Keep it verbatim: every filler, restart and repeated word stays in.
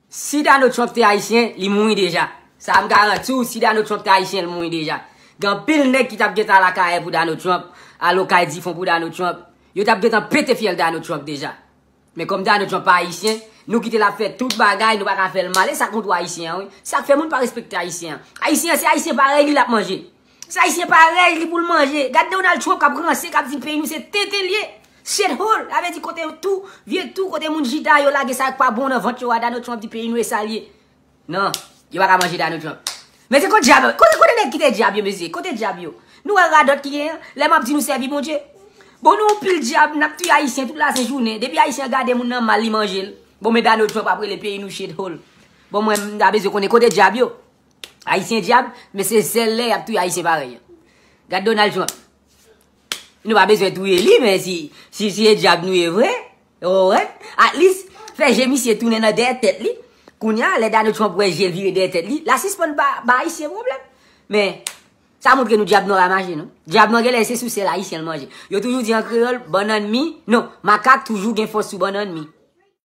Si Donald Trump te ayisyen, li mouri deja. Sa a m garanti w, si Donald Trump te ayisyen, li mouri deja. Gen anpil nèg ki t ap gentan al Akayè pou Donald Trump, al Okay Difon pou Donald Trump. Yo t ap gentan pete fyèl Donald Trump deja. Men kòm Donald Trump pa ayisyen, nou kite l ap fè tout bagay, nou pa ka fè l mal. E sa k montre w ayisyen an, wi. Sa k fè moun pa respekte ayisyen an. Ayisyen an, se ayisyen parèy li l ap manje. Se ayisyen parèy li pou l manje. Gad Donald Trump k ap ranse, k ap di peyi nou se tenten l ye. Shithole, sa vle di kote tou, vye tou, kote moun chita yo lage sa k pa bon nan vant yo a, Donald Trump di peyi nou e sa l ye. Non, yo pa ka manje Donald Trump. Men se kote dyab, kote, kote nèg ki te dyab yo, mesye? Kote dyab yo? Nou wè radòt ki genyen, lè m ap di nou sèvi Bondye. Bon, nou yon pil dyab, n ap touye ayisyen tout lasent jounen. Depi ayisyen an gade moun nan mal, li manje l. Bon, men Donald Trump ap rele peyi nou shithole. Bon, mwen, m ta bezwen konnen kote dyab yo. Ayisyen dyab, men se sèl lè y ap touye ayisyen parèy. Gad Donald Trump. Nou pa bezwen touye li, men si, si, si se dyab nou ye vre, oh, at least, fè je misye tounen nan dèyè tèt li. Kounye a, lè Donald Trump wè je l vire dèyè tèt li, l a sispann ba, ba ayisyen pwoblèm. Men, sa montre nou dyab nou pa mache, non. Dyab nou genlè se sou sèl ayisyen l manje. Yo toujou di an kreyòl, bannann mi, non, makak toujou gen fòs sou bannann mi.